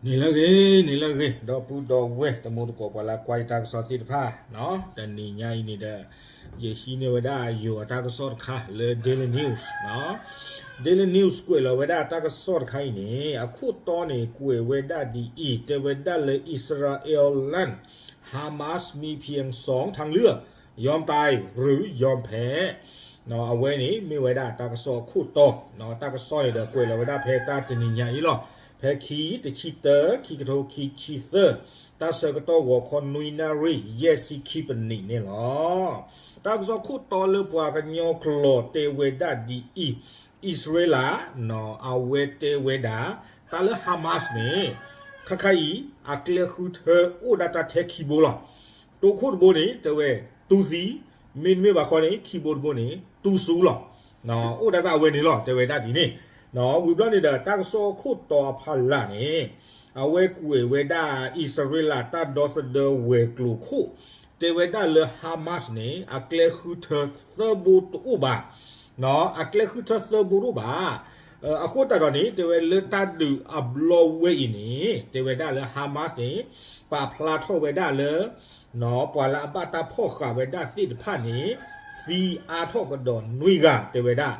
န့ၣ်လၢအဂ့ၤ, န့ၣ်လၢအဂ့ၤ, ဒီပုၢ်ဒီဝဲၢ် တံၤသကိး ပှၤလၢကွၢ်ယတၢ်ကစီၣ်သ့ၣ်တဖၣ်, တနံၤညါအံၤန့ၣ်ဒီး ယဟံးန့ၢ်ဝဲဒၣ်ယိၤအတၢ်ကစီၣ်တခါလၢ Daily News, Daily News ကွဲးလီၤဝဲဒၣ်တၢ်ကစီၣ်တခါအံၤန့ၣ် အခိၣ်တီန့ၣ် ကွဲးဝဲဒၣ်ဒ်အံၤ, တဲဝဲဒၣ်လၢ အံၣ်စရ့လး လၢ Hamas มีเพียงสองทางเลือก ยอมตายหรือยอมแพ้ အဝဲန့ၣ်မ့ၢ်ဝဲဒၣ်တၢ်ကစီၣ်အခိၣ်တီ, တၢ်ကစီၣ်န့ၣ်ဒီးကွဲးလီၤဝဲဒၣ်ဖဲတၢ်တနံၤညါအံၤလီၤ. ဖဲခံ တဆံတၢ ခံကထိခံဆံသၢ, တၢ်ဆၢကတီၢ်ဂီၤခီနွံနၣ်ရံၣ် ယဲၢ်ဆံခံပနံးန့ၣ်လီၤ. တၢ်ကစီၣ်ခိၣ်တီလၢပှၤကညီကျိာ်တဲဝဲဒၣ်ဒ်အံၤ, အံၣ်စရ့လး အဝဲတဲဝဲဒၣ် တၢ်လၢ Hamas န့ၣ် ခါခါအံၤ အကျဲဃုထၢအိၣ်ဒၣ်တၢ်ထဲခံဘိလီၤ. တိခိၣ်တဘိန့ၣ် တဲဝဲ တူၢ်သံ, မ့တမ့ၢ်ဘၣ်ဃီန့ၣ် ခံဘိတဘိန့ၣ် တူၢ်စူၤလီၤ. အိၣ်ဒၣ်တၢ်အဝဲန့ၣ်လီၤ, တဲဝဲဒၣ်ဒ်န့ၣ်. ဝံၤဘျီန့ၣ်ဒီး တၢ်ကစီၣ်ခိၣ်တီအဖီလာ်န့ၣ် အဝဲကွဲးဝဲဒၣ် အံၣ်စရ့လးတၢ်ဒီသဒၢဝဲၤကျိၤခိၣ်, တဲဝဲဒၣ်လၢ Hamas န့ၣ် အကျဲဃုထၢသၢဘိတအိၣ်ဘၣ်, အကျဲဃုထၢသၢဘိတအိၣ်ဘၣ်. အဃိသတးဒီးန့ၣ် တဲဝဲလၢတၢ်ဒုးအဘျီဝဲအံၤန့ၣ် တဲဝဲဒၣ်လၢ Hamas န့ၣ် ပာ်ဖျါထီၣ်ဝဲဒၣ်လၢ ပှၤလၢအဘၣ်တၢ်ဖီၣ်ဃာ်ဝဲဒၣ်သ့ၣ်တဖၣ်န့ၣ် သံအါထီၣ်ကဒီးနွံဂၤ တဲဝဲဒၣ်,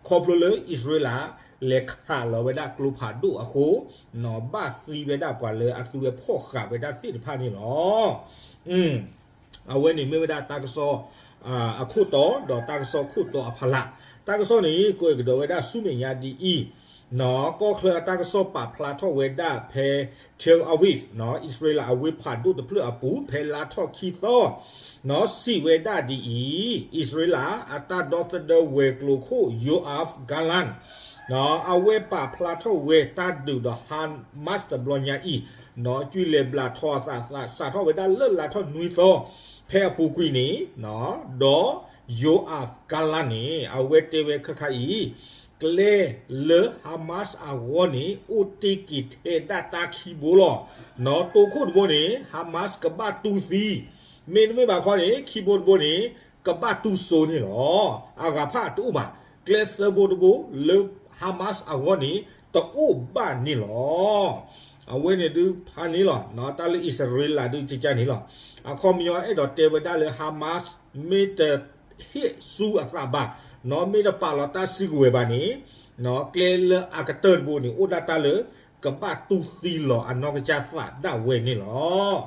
ခီဖျိလၢအံၣ်စရ့လး လဲၤခးလီၤဝဲဒၣ်ကျိဖးဒိၣ်အဃိ, ဘၣ်သံဝဲဒၣ်ပှၤလၢအသုဝဲဖီၣ်ဃာ်ဝဲဒၣ်သ့ၣ်တဖၣ်န့ၣ်လီၤ. အဝဲန့ၣ်မ့ၢ်ဝဲဒၣ်တၢ်ကစီၣ်အခိၣ်တီ ဒီးတၢ်ကစီၣ်ခိၣ်တီအဖီလာ်. တၢ်ကစီၣ်န့ၣ် ကွဲးကဒီးဝဲဒၣ်ဆူမဲာ်ညါဒ်အံၤ, ကီၢ်ချၢအတၢ်ကစီၣ်ပာ်ဖျါထီၣ်ဝဲဒၣ်ဖဲ Tel Aviv, အံၣ်စရ့လးအဝ့ၢ်ဖးဒိၣ်တဖျၢၣ်အပူၤ ဖဲလါထီၣ်ခံသီ စံးဝဲဒၣ်ဒ်အံၤ, အံၣ်စရ့လးအတၢ်ဒီသဒၢဝဲၤကျိၤခိၣ် Yoav Gallant အဝဲပာ်ဖျါထီၣ်ဝဲတၢ်ဒုးဒီး Hamas တဘျီညါအံၤ, ကွံာ်လဲၤဘျးထီၣ်အသး စးထီၣ်ဝဲဒၣ်လၢလါထီၣ်နွံသီ ဖဲအပူၤကွံာ်န့ၣ်, ဒီး Yoav Gallant န့ၣ် အဝဲတဲဝဲခါခါအံၤ, ကျဲလၢ Hamas အဂီၢ်န့ၣ် အိၣ်တ့ၢ်က့ၤထဲဒၣ်တၢ်ခံဘိလီၤ. တိခိၣ်တဘိန့ၣ် Hamas ကဘၣ်တူၢ်သံ, မ့တမ့ၢ်ဘၣ်ခီန့ၣ် ခံဘိတဘိန့ၣ် ကဘၣ်တူၢ်စိန့ၣ်လီၤ. အဂၤဖၣ်တအိၣ်ဘၣ်, ကျဲသၢဘိတဘိလၢ Hamas အဂီၢ်န့ၣ် တအိၣ်ဘၣ်န့ၣ်လီၤ. အဝဲန့ၣ်ဒုးဖးန့ၣ်လီၤ, တၢ်လၢအံၣ်စရ့လးဒုးကကန့ၣ်လီၤ. အခီပညီအဲၣ်ဒိးတဲဝဲဒၣ်လၢ Hamas မ့ၢ်တဟ့ၣ်ဆူအသးဘၣ်, မ့ၢ်တပာ်လီၤတၢ်စုကဝဲၤဘၣ်န့ၣ်, ကျဲလၢအကတၢၢ်တဘိန့ၣ် အိၣ်ဒၣ်တၢ်လၢ ကဘၣ်တူၢ်သံလီၤအနီၢ်ကစၢ်သးဒၣ်ဝဲန့ၣ်လီၤ.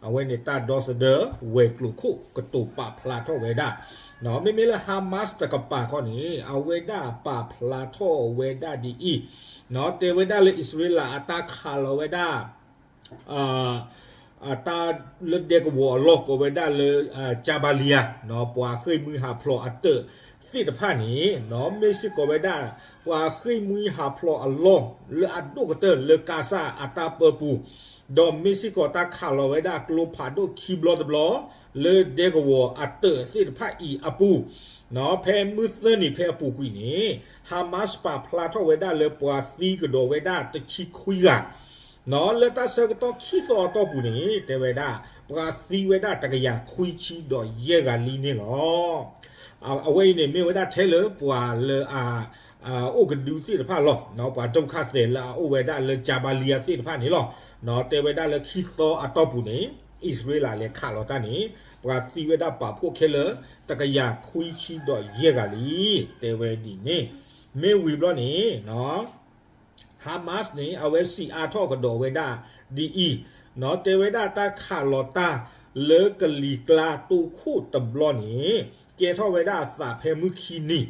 အဝဲန့ၣ်တၢ်ဒီသဒၢဝဲၤကျိၤခိၣ်ကတိၤပာ်ဖျါထီၣ်ဝဲဒၣ်, မ့မ့ၢ်လၢ Hamas တကပၤခီန့ၣ် အဝဲဒၣ်ပာ်ဖျါထီၣ်ဝဲဒၣ်ဒ်အံၤ, တဲဝဲဒၣ်လၢအံၣ်စရ့လးအတၢ်ခးလီၤဝဲဒၣ် အတၢ်လၢဒဲကဝီၤအလီၢ်ကိးဝဲဒၣ်လၢ Jabalia, ပှၤဃ့ၢ်မှံဟးဖျိးအတၢၢ်သ့ၣ်တဖၣ်န့ၣ်, မ့ၢ်စ့ၢ်ကီးဝဲဒၣ် ပှၤဃ့ၢ်မှံဟးဖျိးအလီၢ်လၢအဒိၣ်ကတၢၢ်လၢကါစၢ်အတၢ်ပၢပူၤ, ဒီးမ့ၢ်စ့ၢ်ကီးတၢ်ခးလီၤဝဲဒၣ်ကျိဖးဒိၣ်ခံဘျီတဘျီ လၢဒဲကဝီၤအတၢၢ်သ့ၣ်တဖၣ်အံၤအပူၤ, ဖဲမုၢ်သၢနံၤဖဲအပူၤကွံာ်န့ၣ် Hamas ပာ်ဖျါထီၣ်ဝဲဒၣ်လၢပှၤသံကဒီးဝဲဒၣ်တဆံခွံဂၤ လၢတၢ်ဆၢကတီၢ်ခံသီအတီၢ်ပူၤန့ၣ် တဲဝဲဒၣ် ပှၤသံဝဲဒၣ်တကယၤခွံဆံဒီးယဲၢ်ဂၤလံန့ၣ်လီၤ. အဝဲအံၤန့ၣ်မ့ၢ်ဝဲဒၣ်ထဲလၢပှၤလၢအ အိၣ်ကဒုသ့ၣ်တဖၣ်လီၤ. ပှၤဒုက္ခသည်လၢအအိၣ်ဝဲဒၣ်လၢ Jabalia သ့ၣ်တဖၣ်န့ၣ်လီၤ. တဲဝဲဒၣ်လၢခံသီအတီၢ်ပူၤန့ၣ် အံၣ်စရ့လးလဲၤခးလီၤတၢ်န့ၣ် ပှၤသံဝဲဒၣ်ပာ်ဖှိၣ်ခဲလၢာ် တကယၤခွံဆံဒီးယဲၢ်ဂၤလံ, တဲဝဲဒ်န့ၣ်. မ့ၢ်ဝံၤဘျီန့ၣ် Hamas န့ၣ် အဝဲစံးအါထီၣ်ကဒီးဝဲဒၣ်ဒ်အံၤ, တဲဝဲဒၣ်တၢ်ခးလီၤတၢ်လၢကလံၤကျါတိခိၣ်တဘျီန့ၣ် ကဲထီၣ်ဝဲဒၣ်အသးဖဲမုၢ်ခံနံၤ,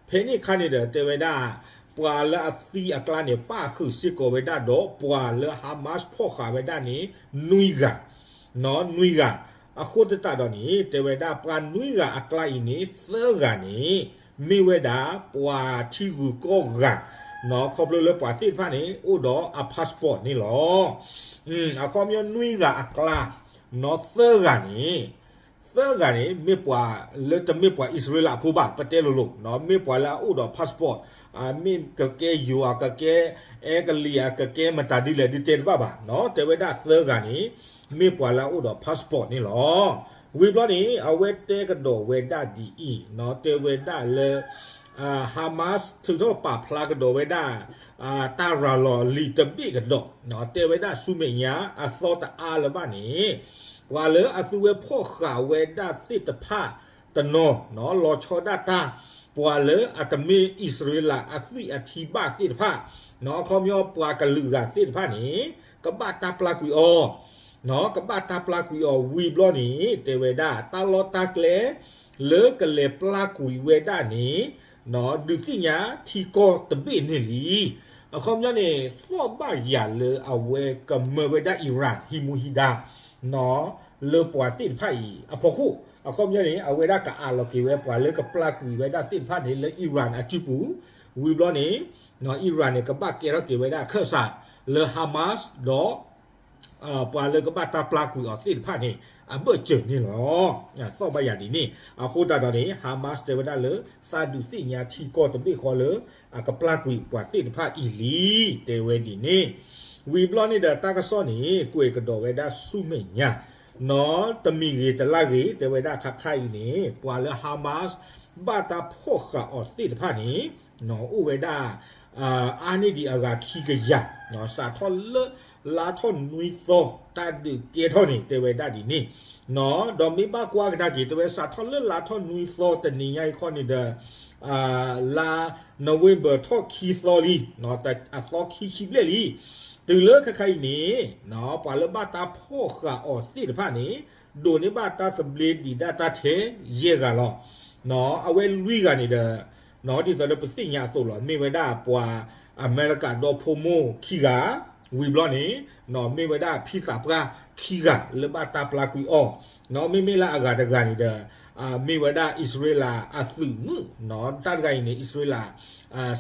ဖဲန့ၣ်အခါန့ၣ်ဒီး တဲဝဲဒၣ် ပှၤလၢအသံအကျါန့ၣ် ပၣ်ဃုာ်စ့ၢ်ကီးဝဲဒၣ်ဒီး ပှၤလၢ Hamas ဖီၣ်ဃာ်ဝဲဒၣ်န့ၣ် နွံဂၤ နွံဂၤ, အဃိသတးဒီးန့ၣ် တဲဝဲဒၣ်ပှၤနွံဂၤအကျါအံၤန့ၣ် သၢဂၤန့ၣ် မ့ၢ်ဝဲဒၣ်ပှၤထံဂုၤကီၢ်ဂၤ, ခီဖျိလၢပှၤသ့ၣ်တဖၣ်န့ၣ် အိၣ်ဒီးအ passport န့ၣ်လီၤ. အခီပညီနွံဂၤအကျါ သၢဂၤန့ၣ် သၢဂၤန့ၣ် မ့ၢ်ပှၤလၢတမ့ၢ်ပှၤအံၣ်စရ့လးဖိဘၣ် ပတဲလိၤလိၤ, မ့ၢ်ပှၤလၢအအိၣ်ဒီး passport, မ့ၢ်ကကဲယိၤဧါ ကကဲအဲကလံးဧါ ကကဲမတၤဒ်လဲၣ်ဒ်တဲတဘၣ်ဘၣ်, တဲဝဲဒၣ်သၢဂၤန့ၣ် မ့ၢ်ပှၤလၢအအိၣ်ဒီး passport န့ၣ်လီၤ. ဝံၤဘျီန့ၣ် အဝဲတဲကဒီးဝဲဒၣ်ဒ်အံၤ, တဲဝဲဒၣ်လၢ Hamas ထုးထီၣ်ပာ်ဖျါကဒီးဝဲဒၣ် တၢ်ရၤလီၤလံာ်တဘ့ၣ်ကဒီး, တဲဝဲဒၣ်ဆူမဲာ်ညါအသီတအါလၢၤဘၣ်န့ၣ် ပှၤလၢအသုဝဲဖီၣ်ဃာ်ဝဲဒၣ်သ့ၣ်တဖၣ်တနီၤ လီၤဆီဒၣ်တၢ် ပှၤလၢအတမ့ၢ်အံၣ်စရ့လးအသွံၣ်အထံဘၣ်သ့ၣ်တဖၣ်, အခီပညီပှၤကလုာ်ဂၤသ့ၣ်တဖၣ်န့ၣ် ကဘၣ်တၢ်ပျၢ်ကွံာ်အီၤ ကဘၣ်တၢ်ပျၢ်ကွံာ်အီၤဝံၤဘျီန့ၣ် တဲဝဲဒၣ် တၢ်လီၢ်တၢ်ကျဲ လၢကလဲၤပျၢ်ကွံာ်ဝဲဒၣ်န့ၣ် ဒုးသ့ၣ်ညါထံကီၢ်တဘ့ၣ်န့ၣ်လံ. အခီပညီန့ၣ် သီၣ်ဘၣ်ယၤလၢအဝဲကမၢဝဲဒၣ် Iran ဟံးမူဟံးဒါ လၢပှၤသ့ၣ်တဖၣ်အံၤအဖီခိၣ်, အခီပညီန့ၣ် အဝဲဒၣ်ကအးလီၤက့ၤဝဲပှၤလၢကပျၢ်ကွံာ်ဝဲဒၣ်သ့ၣ်တဖၣ်န့ၣ် လၢ Iran အစုပူၤ, ဝံၤဘျီန့ၣ် Iran န့ၣ် ကဘၣ်ကဲထီၣ်က့ၤဝဲဒၣ်ခၢၣ်စး လၢ Hamas ဒီး ပှၤလၢကဘၣ်တၢ်ပျၢ်ကွံာ်အီၤသ့ၣ်တဖၣ်န့ၣ် အဘၢၣ်စၢၤန့ၣ်လီၤ. သီၣ်ဘၣ်ယၤဒ်န့ၣ် အဃိသတးဒီးန့ၣ် Hamas တဲဝဲဒၣ်လၢ သးဒုးသ့ၣ်ညါထံကီၢ်တဘ့ၣ်ဃီလၢ အကပျၢ်ကွံာ်ပှၤသ့ၣ်တဖၣ်အံၤလံ တဲဝဲဒ်န့ၣ်, ဝံၤဘျီန့ၣ်ဒီးတၢ်ကစီၣ်န့ၣ် ကွဲးကဒီးဝဲဒၣ်ဆူမဲာ်ညါ နီၢ်တမံၤဂ့ၤတလၢ်ဂ့ၤ တဲဝဲဒၣ်ခါခါအံၤန့ၣ် ပှၤလၢ Hamas ဘၣ်တၢ်ဖီၣ်ဃာ်အီၤသ့ၣ်တဖၣ်န့ၣ် အိၣ်ဝဲဒၣ် အါန့ၢ်ဒံးအဂၤခံကယၤ, စးထီၣ်လၢလါထီၣ်နွံသီ တၢ်ဒုးကဲထီၣ်န့ၣ် တဲဝဲဒၣ်ဒ်န့ၣ်, ဒီးမ့ၢ်ဘၣ်ကွၢ်ကဒါက့ၤ တဲဝဲစးထီၣ်လၢလါထီၣ်နွံသီတနံၤညါအံၤခီန့ၣ်ဒီး လါ November ထီၣ်ခံသီလံ, အသီခံဆံဘျဲၣ်လံ, တုၤလၢခဲခါအံၤန့ၣ် ပှၤလၢဘၣ်တၢ်ဖီၣ်ဃာ်အီၤသ့ၣ်တဖၣ်န့ၣ် ဒိးန့ၢ်ဘၣ်တၢ်သဘျ့ဒံးဒၣ်တၢ်ထဲယဲၢ်ဂၤလီၤ. အဝဲလွံၢ်ဂၤန့ၣ်ဒီး ဒ်သိးလၢပသ့ၣ်ညါအသိးလီၤ မ့ၢ်ဝဲဒၣ်ပှၤအမဲရကၤဒီဖိမိၢ်ခံဂၤ, ဝံၤဘျီန့ၣ် မ့ၢ်ဝဲဒၣ်ဖံသးပှၢ်ခံဂၤလၢဘၣ်တၢ်ပျၢ်ကွံာ်အီၤ, မ့မ့ၢ်လၢအဂၤတဂၤန့ၣ်ဒီး မ့ၢ်ဝဲဒၣ်အံၣ်စရ့လးအသုးမုၢ်, တၢ်တဂၤအံၤန့ၣ် အံၣ်စရ့လး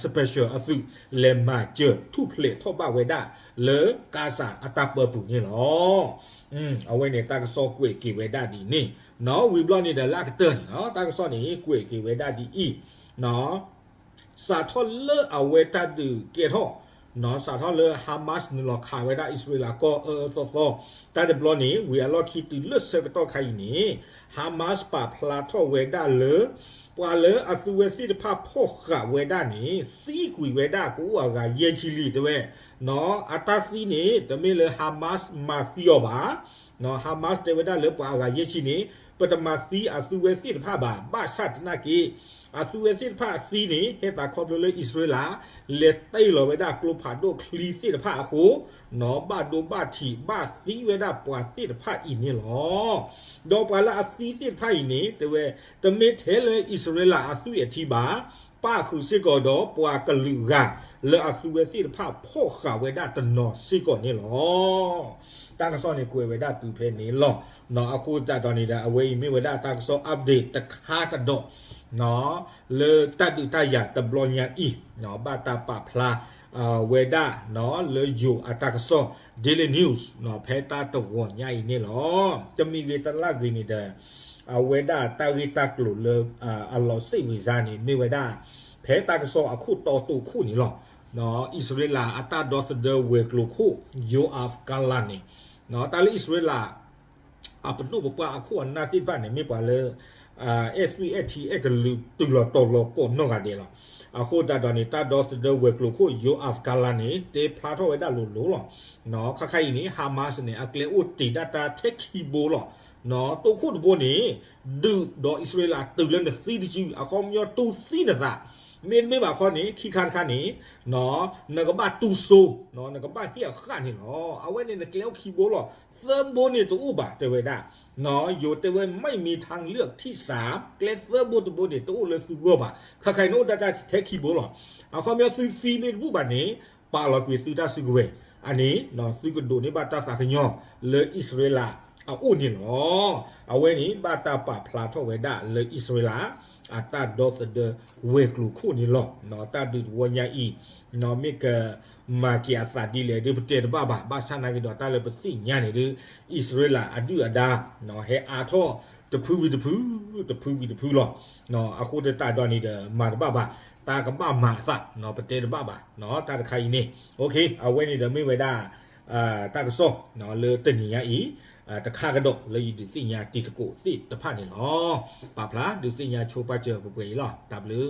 special အသုး လဲၤမၤစၢၤထူၣ်ဖျဲးထီၣ်ဘၣ်ဝဲဒၣ်လၢကါစၤအတၢ်ပၢပူၤန့ၣ်လီၤ. အဝဲန့ၣ်တၢ်ကစီၣ်ကွဲးက့ၤဝဲဒၣ်ဒ်န့ၣ်, ဝံၤဘျီန့ၣ်ဒီးလၢအကတၢၢ်န့ၣ် တၢ်ကစီၣ်န့ၣ် ကွဲးက့ၤဝဲဒၣ်ဒ်အံၤ စးထီၣ်လၢအဝဲတၢ်ဒုးကဲထီၣ်, စးထီၣ်လၢ Hamas နုာ်လီၤခးဝဲဒၣ်အံၣ်စရ့လးကီၢ်အၢအၢသီသီ, တၢ်တဘျီန့ၣ် ဝံၤအလီၢ်ခံတုၤလၢဆၢကတီၢ်ခါအံၤန့ၣ် Hamas ပာ်ဖျါထီၣ်ဝဲဒၣ်လၢ ပှၤလၢအသုဝဲသ့ၣ်တဖၣ်ဖီၣ်ဃာ်ဝဲဒၣ်န့ၣ် သံကွံာ်ဝဲဒၣ်ကအိၣ်အဂၤယဲၢ်ဆံလံ တဲဝဲ, အတၢ်သံန့ၣ် တမ့ၢ်လၢ Hamas မၤသံအီၤဘၣ် Hamas တဲဝဲဒၣ်လၢပှၤအဂၤယဲၢ်ဆံန့ၣ် ပတမၤသံအသုဝဲသ့ၣ်တဖၣ်ဘၣ်, ဘၣ်ဆၣ်သနာ်က့ အသုဝဲသ့ၣ်တဖၣ်အသံန့ၣ် ဟဲသးခီဖျိလၢအံၣ်စရ့လး လဲၤတ့ၢ်လီၤဝဲဒၣ်ကျိဖးဒိၣ်ချံသ့ၣ်တဖၣ်အဃိ, ဘၣ်ဒိဘၣ်ထံးဘၣ်သံဝဲဒၣ်ပှၤသ့ၣ်တဖၣ်အံၤန့ၣ်လီၤ. ဒီးပှၤလၢအသံသ့ၣ်တဖၣ်အံၤန့ၣ် တဲဝဲ တမ့ၢ်ထဲလၢအံၣ်စရ့လးအသွံၣ်အထံဘၣ်, ပၣ်ဃုာ်စ့ၢ်ကီးဒီးပှၤကလုာ်ဂၤ လၢအသုဝဲသ့ၣ်တဖၣ်ဖီၣ်ဃာ်ဝဲဒၣ်တနီၤစ့ၢ်ကီးန့ၣ်လီၤ. တၢ်ကစီၣ်န့ၣ်ကွဲးဝဲဒၣ်တုၤဖဲန့ၣ်လီၤ. အဃိသတးဒီးန့ၣ်ဒီး အဝဲအံၤမ့ၢ်ဝဲဒၣ်တၢ်ကစီၣ် update တခါကဒီး လၢတၢ်ဒုးတၢ်ယၤတဘျီညါအံၤ ဘၣ်တၢ်ပာ်ဖျါ ဝဲဒၣ် လၢယိၤအတၢ်ကစီၣ် Daily News ဖဲတၢ်တဂီၤညါအံၤန့ၣ်လီၤ. တမံၤဂ့ၤတလၢ်ဂ့ၤန့ၣ်ဒီး အဝဲဒၣ်တၢ်ဂ့ၢ်တၢ်ကျိၤလၢ အလီၤစ့ၣ်ဝံၤစါန့ၣ် မ့ၢ်ဝဲဒၣ် ဖဲတၢ်ကစီၣ်အခိၣ်တီတိာ်ခိၣ်န့ၣ်လီၤ. အံၣ်စရ့လးအတၢ်ဒီသဒၢဝဲၤကျိၤခိၣ် Yoav Gallant န့ၣ် တၢ်လၢအံၣ်စရ့လး အပဒိၣ်ပပှၢ်အခိၣ်အနၢ်သ့ၣ်တဖၣ်န့ၣ် မ့ၢ်ပှၤလၢ အဲၣ်သွံၣ်အဲၣ်ထံအဲၣ်ကလုာ်တုၤလီၤတီၤလီၤကိးနီၢ်ဂၤဒဲးလီၤ. အဃိသတးဒီးန့ၣ် တၢ်ဒီသဒၢဝဲၤကျိၤခိၣ် Yoav Gallant န့ၣ် တဲဖျါထီၣ်ဝဲဒၣ်လိၤလိၤလီၤ. ခါခါအံၤန့ၣ် Hamas န့ၣ် အကျဲအိၣ်တ့ၢ်ဒၣ်တၢ်ထဲခံဘိလီၤ. တိာ်ခိၣ်တဘိန့ၣ် ဒုးဒီးအံၣ်စရ့လးတုၤလၢနသံတစု အခီပညီတူၢ်သံနသး, မ့တမ့ၢ်ဘၣ်ခီန့ၣ် ခံခါတခါန့ၣ် နကဘၣ်တူၢ်စိ, နကဘၣ်ဟ့ၣ်အဃၣ်န့ၣ်လီၤ. အဝဲန့ၣ်နကျဲအိၣ်ခံဘိလီၤ. သၢဘိန့ၣ်တအိၣ်ဘၣ် တဲဝဲဒၣ်. ယိၤတဲဝဲ ไม่มีทางเลือกที่สาม ကျဲသၢဘိတဘိန့ၣ် တအိၣ်လၢသုဂီၢ်ဘၣ်. ခါခါအံၤန့ၣ်အိၣ်ဒၣ်တၢ်ထဲခံဘိလီၤ. အခီပညီသုသံမ့ၢ်တဘူၣ်ဘၣ်န့ၣ် ပာ်လီၤကွံာ်သုတၢ်စုကဝဲၤ, အန့ၣ် သုကဒိးန့ၢ်ဘၣ်တၢ်သးကညီၤလၢအံၣ်စရ့လးအအိၣ်န့ၣ်လီၤ. အဝဲန့ၣ် ဘၣ်တၢ်ပာ်ဖျါထီၣ်ဝဲဒၣ်လၢအံၣ်စရ့လး အတၢ်ဒီသဒၢဝဲၤကျိၤခိၣ်န့ၣ်လီၤ. တၢ်ဒုးတဝီညါအံၤ မ့ၢ်ကမၤက့ၤအသးဒ်လဲၣ်ဒ်ပတဲတဘၣ်ဘၣ်. ဘၣ်ဆၣ်နာ်က့ဒီးတၢ်လၢပသ့ၣ်ညါန့ၣ်ဒ် အံၣ်စရ့လးအဒုၣ်အဒါ ဟဲအါထီၣ်တဖုဝံၤတဖု, တဖုဝံၤတဖုလီၤ. အဃိသတးဒီးန့ၣ်ဒီးမၤတဘၣ်ဘၣ်. တၢ်ကဘၣ်မၤအသး ပတဲတဘၣ်ဘၣ်. တၢ်တခါအံၤန့ၣ် အဝဲန့ၣ်ဒီးမ့ၢ်ဝဲဒၣ် တၢ်ကစီၣ်လၢတနံၤညါအံၤ တခါကဒီးလၢယဒုးသ့ၣ်ညါတံၤသကိးသ့ၣ်တဖၣ်န့ၣ်လီၤ. ပာ်ဖျါဒုးသ့ၣ်ညါဆိပာ်စၢၤပှဲၤပှဲၤအံၤလီၤ. တၢ်ဘျုး